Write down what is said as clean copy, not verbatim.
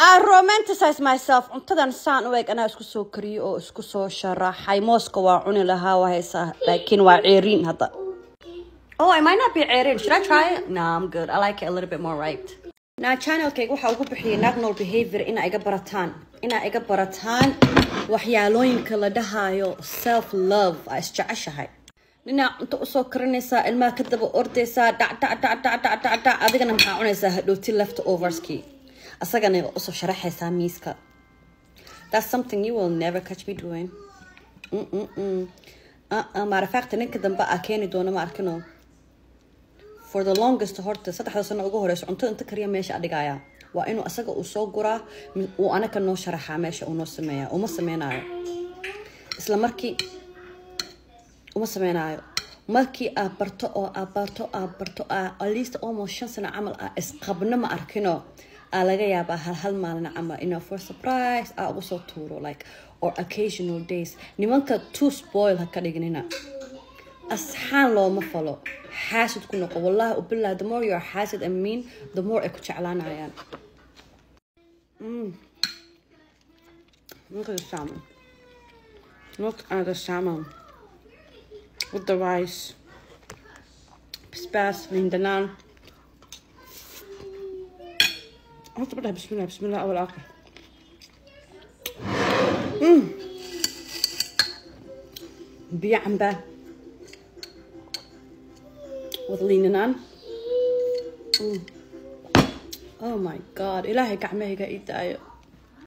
I romanticize myself. Cuntadan saan u eg anaa isku soo kariyo oo isku soo sharaxay. Mooska waa cuni lahaa, waa haysaa, laakiin waa ceeriin hadda. Oh, I might not be ceeriin. Should I try it? No, I'm good. I like it a little bit more ripe. Now channelkayga waxaa ugu bixiyay Nagnol Behavior inaa iga barataan, inaa iga barataan waxyaalooyinka la dhahayo self love, aa isjeceshahay. Ninaa cunto usoo karinaysaa, ilmaha ka daba ordaysaa, dhac dhac dhac dhac dhac dhac dhac, adigana maxaa cunaysaa hadhooti leftoverskii, asagana usoo sharaxaysaa miiska. That's something you will never catch me doing. Uh-uh. Maarafaqta ninka dambe aa keeni doono ma arkino. For the longest, horta 3da sano ugu horeyso, cunto inta kariya meesha adhigaya waa inuu asaga uu soo guraa, uu anaka noo sharaxaa, meesha uu noo sameeyaa. Uma sameynayo isla markii, uma sameynaayo. Markii aad barto oo aad barto, aad barto, at least almost 5 sano camal aa isqabno, ma arkino, aa laga yaabaa hal hal maalin camal inaa for surprise aa ugu soo tuuro, like, or occasional days. Nimanka too spoil ha ka dhignina, asxaan looma falo. Xaasid ku noqo, wallahi ubillah, the more you are xaasid and mean, the more ay ku jeclaanayaan. Look at the salmon. Look at the salmon. With the rice. Basbaas, liin dhanaan. Horta ma dhahay bismillah, bismillah awal aakhir. Biyo camba with liin dhanaan. Oh my God, ilaahay gacmahayga ii daayo.